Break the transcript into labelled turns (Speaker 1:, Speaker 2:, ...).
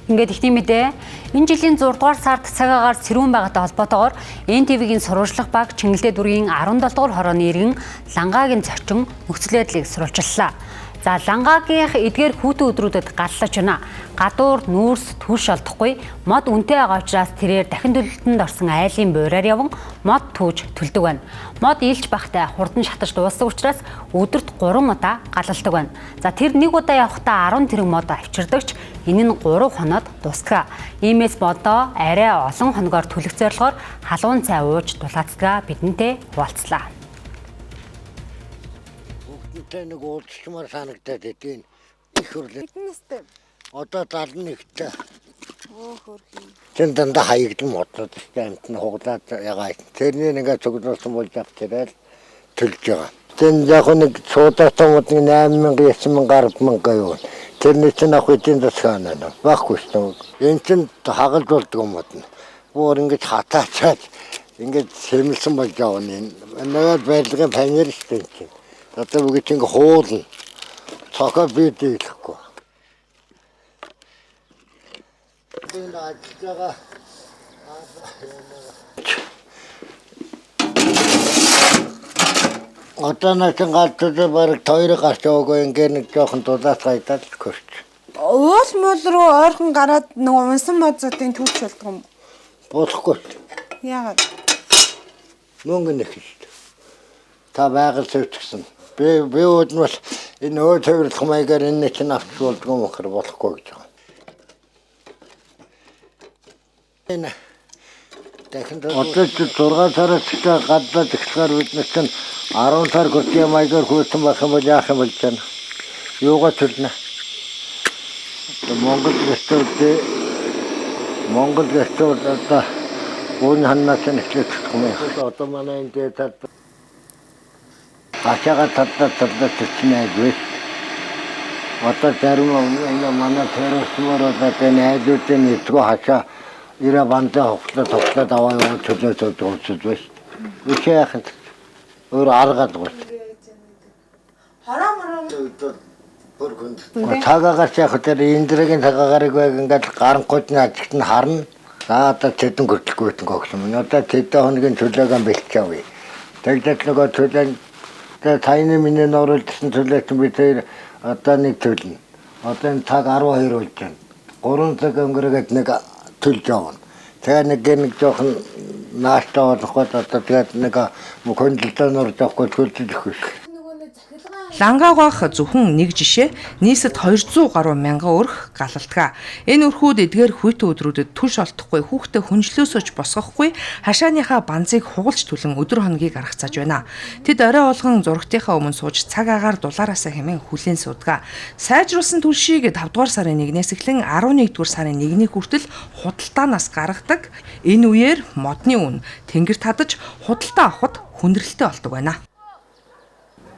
Speaker 1: Ингээд ихний мэдээ, энэ жилийн 6 дугаар сард цаг агаар сэрүүн байгаатай холбоотойгоор НТВ-гийн сурвалжлах баг Чингэлдээ дүүргийн 17 дугаар хорооны иргэн Лангаагийн зочин нөхцөл байдлыг сурвалжлаа. За, Лангаагийнх эдгээр хүйтэн өдрүүдэд галлаж байна. Гадуур нүүрс түлш олдохгүй, мод үнэтэй байгаа учраас тэрээр дахин төлөлтөнд орсон айлын буураар яван мод түүж төлдөг байна. Мод илж бахтай хурдан шатаж дуусдаг учраас өдөрт 3 удаа галалдаг байна. За, тэр нэг удаа явахдаа 10 тэрэг мод авчирдагч энэ нь 3 хоноод дуустдаг. Иймээс модоо арай олон хоногоор төлөх зорилгоор халуун цай ууж дулаацдгаа бидэнтэй хуваалцлаа.
Speaker 2: Хүүхдэнтэй нэг уулзчмаар санагдаад идэв. Их хөрлөө.
Speaker 3: Хэдэн настай?
Speaker 2: Одоо 71-тэй.
Speaker 3: Өө, хөөрхий.
Speaker 2: Тэн дандаа хаягдан моднууд ихтэй амт нь хуглаад ягаа. Тэрний нэг цуглуулсан болж авч ирэл төлж байгаа. Тэн яг нэг суудаатай мод нэг 8000, 9000, 100000 юу. Тэрний чинь авах эдийн засгийн оноо. Байхгүй шүү. Энэ чинь хагалж болдгоо мод нь. Бүр ингэж хатаачаад ингэж сэмэлсэн болж явна. Нэг барилгын панер шүү дээ чинь. Одоо бүгд ингэ хуулна. Цохоо би дийлэхгүй. Энэ ажиллаж байгаа. Одоо начин галзуу бараг тойрог гарч яваагүй, ингээ нэг жоохон дулаас гайдаад көрч.
Speaker 3: Уул муул руу ойрхон гараад нөгөө унсан модзуудын түүч болдго юм.
Speaker 2: Болохгүй.
Speaker 3: Яагаад?
Speaker 2: Мөнгө нэх шүү дээ. Та байгаль сэвтгсэн. Би үүднээс энэ өө тойрлох маягаар энэ чинь авч болдгоо юм хэр болохгүй гэж байгаа. Энэ дахин одоо чи 6 сараас эхлээ гадаад эхлэхээр бид нар чинь 10 сар хүртэл маягаар хөөцөн байх юм бол яах юм бол чана. Юугаа төлнө? Одоо Монгол ресторан одоо үүн ханнаас нь эхлэх юм. Одоо манай энэ дээд тал хашаага талдаа талдаа төчнө айгүй. Одоо зарим энэ манай террористмөр одоо энэ айлуудын нэгдүгээр хашаа ирэ бандаа хуглаа тоглоод аваа яваа төлөө төлөө байж. Үгүй яах юм. Өөр арга алгүй.
Speaker 3: Хороо мороо.
Speaker 2: Цагаагаар яг тэр индрэгийн цагаагаарыг байг ингээд гарангууд нь ажигт нь харна. За, одоо тэдэн хүртэлгүй гэх юм. Одоо тэдэн хоногийн төлөөгөө бэлтчихвэ. Тэгжээд нөгөө төлөө тэгээ таяны миний нуурлсан төлөө чинь би тэр одоо нэг төлнө. Одоо энэ цаг 12 болж байна. 3 цаг өнгөрөөд нэг төлж явна. Тэгээ нэг жоохон нааштай болохгүй одоо тэгээд нэг хөндлөлтөө нурж авахгүй төлж өгөх биш.
Speaker 4: Лангаагах зөвхөн нэг жишээ, нийсэд 200 гаруй мянган өрх галалдгаа. Энэ өрхүүд эдгээр хүйтэн өдрүүдэд түлш олдохгүй, хүүхдээ хүнжлөөсөө ч босгохгүй, хашааныхаа банзыг хугалж түлэн өдөр хоногийг аргацааж байна. Тэд орой болгон зурагтынхаа өмнө сууж цаг агаар дулаараасаа хэмээн хүлээн суудаг. Сайжруулсан түлшийг 5 дугаар сарын 1-ээс эхлэн 11 дугаар сарын 1-ний хүртэл худалдаанаас гаргадаг. Энэ үеэр модны үн тэнгэр татаж худалдаа авахд хүндрэлтэй болдог байна.